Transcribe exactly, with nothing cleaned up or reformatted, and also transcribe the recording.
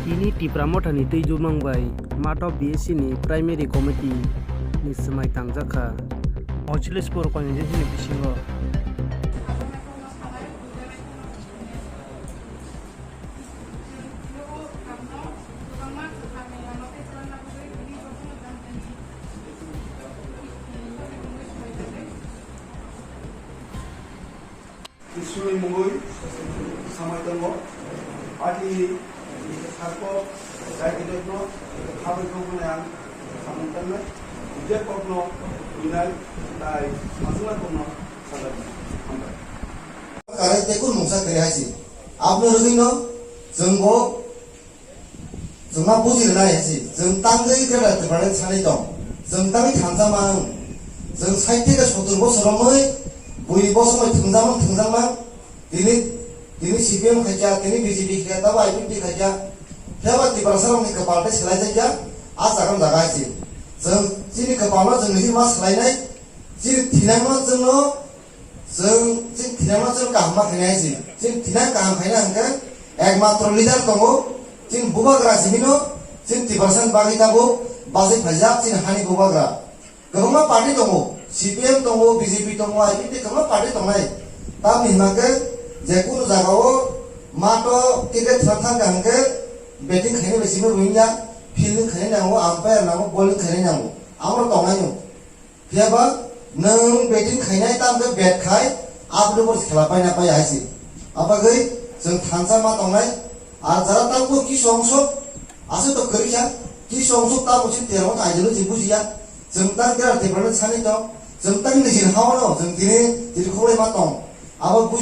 Tini Tipra Mothani twijumang bai Mato B S C ni Primary Committee ni swmai tangjakha. Ochilespur constituency ni bisingo. Isuni mungwi samai tongo. Party sarkok, daikidekno, habwi kok hwnwi ang samung tangnai. Bidya kokno winai, tai masungna kokno sajaknai. Hambai. Karai tei kun mungsa kwrwi hai se. Aboni rwgwino chwngbo Chwngma buji rwnai hai se, chwng tangwi Greater Tipraland sanwi tong. Chwng tangwi thansa mang. Chwng sait theke sottor bosor romwi bui bosongwi thwngjakmang thwngjakmang. Tini, tini C P M khaikha, tini B J P khaikha, tabo I P F T khaikha. Phiya ba Tiprasa rokni kwpal tei swlaijakya, a chakang jaga hai se. Chwng chini kwpalno chwng nini ma swlainai, chini thinangno chwngno Chwng, chini thinangno chwng kaham ma khainai se. Chini thinang kaham khaina hwnkhe ekmatro leader tongo, chini bubagra simi no, chini Tiprasani bagwi tabuk bachai phaijak chini hani bubagra. Kwbangma party tongo, C P M tongo, B J P tongo, I P F T kwbangma party tongnai. Tamni hwnba khe je kunu jagao mato ticket thwna thangkha hwnkhe batting khainai bai simi buiya, fielding khainai nango, umpire nango, bowling khainai nango. Amo tongnai no. Phiya ba nwng batting khainai tamo khe bat khai, aboni upor khela paina pai hai se. Abagwi chwng thansa ma tongnai, ar jara tamo kisu ongsok, aswk to kwrwi kha, kisu ongsok tamo se termo kha ideology bujiya, chwng ta Greater Tipraland sani tong, chwng ta nijini hao no, chwng tini, tini kholai ma tong. Abo buj-